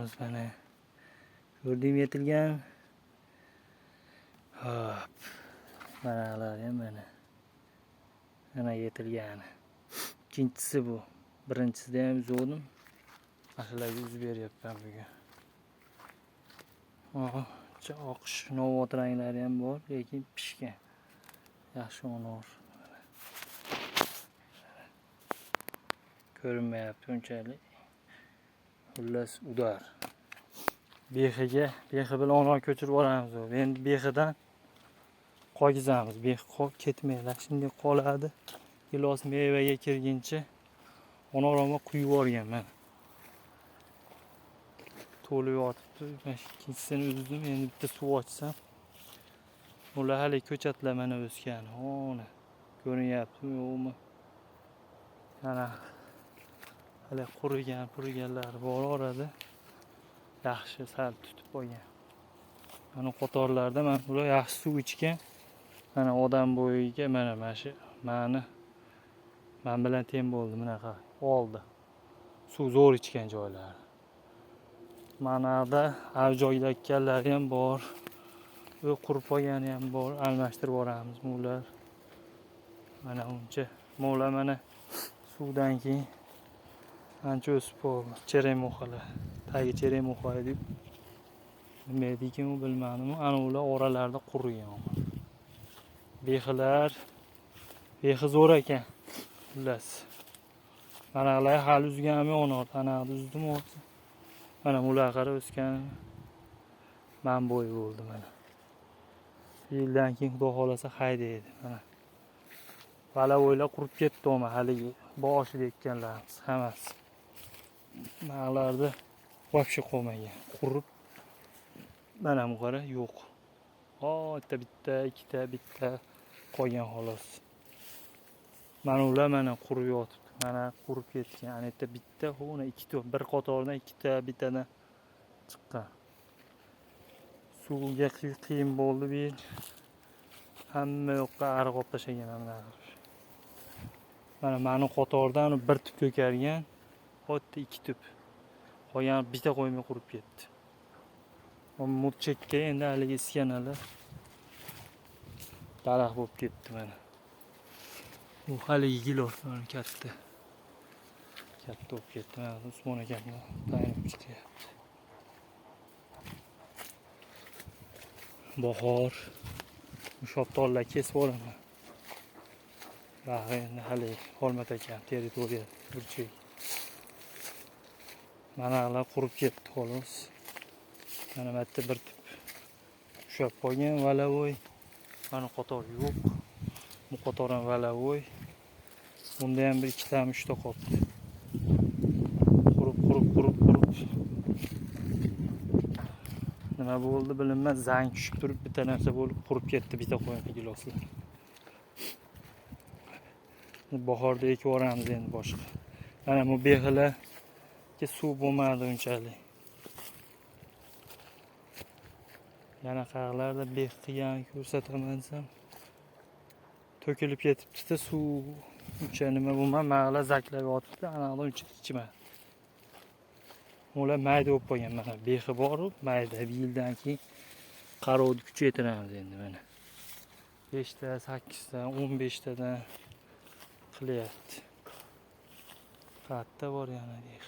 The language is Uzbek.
Ko'ramiz mana. Ko'rdingmi yetilgan? Hop. Manalar ham mana. Mana yetilgani. Ikkinchisi bu. Birinchisida ham uzdim. Mana shularga uzib beryapman bugun. Oqish novvot ranglari ham bor, lekin pishgan. Yaxshi anor. Ko'rinmayapti unchalik. Xullas udar. Bexiga, bexi bilan anor ko'chirib yuboramiz. Endi bexidan qolgizamiz. Bex ketmaydi, shunday qoladi. Gilos mevaga kirguncha anor olma quyib yuborgan mana. To'lib yotibdi. Men ikkinchisini uzdim. Endi bitta suv ochsam, ular hali ko'chatlar mana o'sgan. Hona ko'rinyaptimi, yo'qmi? Mana hali qurigan, puriganlar bor orada. Yaxshi sal tutib qolgan. Mana qatorlarda mana bular yaxshi suv ichgan. Mana odam bo'yiga mana shu mani men bilan teng bo'ldi bunaqa oldi. Suv zo'r ichgan joylari. Manada joyda ekkanlari ham bor. U qurib qolgani ham bor. Almashtirib yuboramiz ular. Mana uncha mo'la mana suvdan keyin ancha o'sib qoldi. Cheremuxalar. Tagi cheremuxa deb nima ekan u bilmadim. Ana ular oralarda qurigan. Bexilar, bexi zo'r ekan. Xullas. Mana ular hali uzganim yo'q, ana uzdim hozir. Mana ular qara o'sgan. Man bo'yi bo'ldi mana. Yildan keyin xudo xolasa haydaydi mana. Valavoylar qurib ketdi ama haligi boshida ekkanlarimiz hammasi. Manalarda вообще qolmagan. Qurib mana bu qara yo'q. Bitta bitta, ikkita bitta qolgan xolos. Mana ular mana qurib yotibdi. Mana qurib ketgan. Ana yerda bitta, uni ikkita, bir qatordan ikkita, bittadan chiqqan. Suvga qiyin bo'ldi bu yil. Hamma yoqqa ariq olib tashlagan mana. Mana mani qatordan bir tup ko'kargan, xuddi ikki tup. Qolgan bitta qo'ymay qurib ketdi. Murchakka endi haligi iskanalar daraxt bo'lib ketdi mana. Bu haligi gilos mana katta. Katta bo'lib ketdi. Mana Usmon akamga tayinib chiqyapti. Bahor shoptollar kesib olaman. Bag'i endi hali Xolmat akam territoriya burchak. Manalar qurib ketdi xolos. Mana bu yerda bir tup ushlab qolgan valavoy. Mana qator yo'q. Bu qator ham valavoy. Bunda ham bir ikkitami uchta qolibdi. Qurib. Nima bo'ldi bilinmaz, zang tushib turib bitta narsa bo'lib qurib ketdi bitta qo'yma giloslar. Bahorda ekib yuboramiz endi boshqa. Mana bu bexilarga suv bo'lmadi unchalik. Yana qayerlarda bex qilgan ko'rsataman desam to'kilib ketibdi-da suv uncha nima bo'lmadi, manalar zaklab yotibdi, anaqa uncha ichmadi. Ular mayda bo'lib qolgan mana bexi bor-u, mayda bir yildan keyin qarovni kuchaytiramiz endi mana. 5 ta, 8 ta, 15 tadan qilyapti. Qatta bor yana bex.